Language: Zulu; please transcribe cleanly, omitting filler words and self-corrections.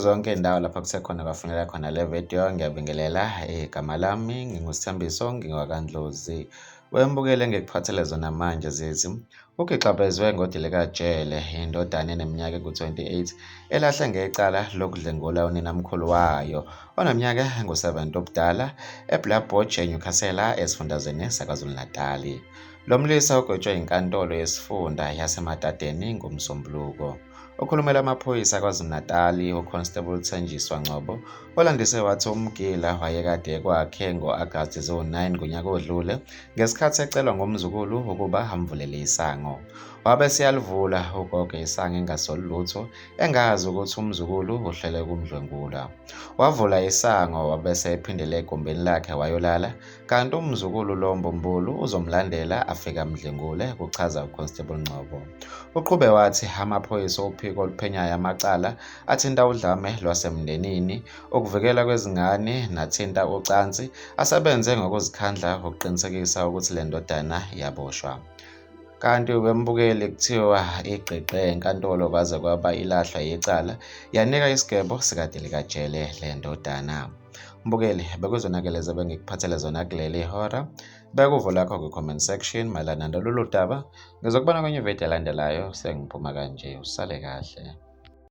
Zonke iy'ndawo lapha kusekhona kwafunela khona le video ngiyabingelela. Igama lami nginguSithembiso ngingowakaNdlozi. Wembukele ngikuphathele zona manje zizi. Ugixabezwe ngodilikajele indodana eneminyaka engu-28 elahle ngecala lokudlwengula uninamkhulu wayo oneminyaka engu-70 ubudala eBlackboard eNewcastle esifundazweni saKwaZulu-Natali. Lo mlisa ugwetshwe inkantolo yesifunda yaseMadadeni ngoMsombuluko. Okhulumela amaphoyisa KwaZulu-Natali, uConstable Thenjiswa Ngcobo, olandise wathi umgila wayekade ekwakhe ngo-Agasti ziwu-9 ngonyaka odlule ngesikhathi ecelwa ngumzukulu ukuba amvulele isango. Wabe eseyalivula ugogo isango engasoli lutho, engazi ukuthi umzukulu uhlele ukumdlwengula. Wavula isango wabe esephindela egumbini lakhe wayolala, Kanti umzukulu lo mbumbulu uzomlandela afike amdlengule, kuchaza uConstable Ngcobo. Uqhube wathi amaphoyisa ophiko oluphenyayo amacala athinta udlame lwasemndenini, ukuvikelwa kwezingane nathinta ucansi asebenze ngokuzikhandla ukuqinisekisa ukuthi le ndodana iyaboshwa. Kanti wembukeli kuthiwa igqigqe enkantolo kwaze kwaba ilahlwa yicala yanika isigwebo sikadilikajele le ndodana. Mbukeli, bekuzonakele zobe ngikuphathele zona kuleli hora. Beka uvo lakho kwi-comment section mayelana nalolu daba. Ngizokubona kwenye ividiyo elandelayo sengiphuma kanje. Usale kahle.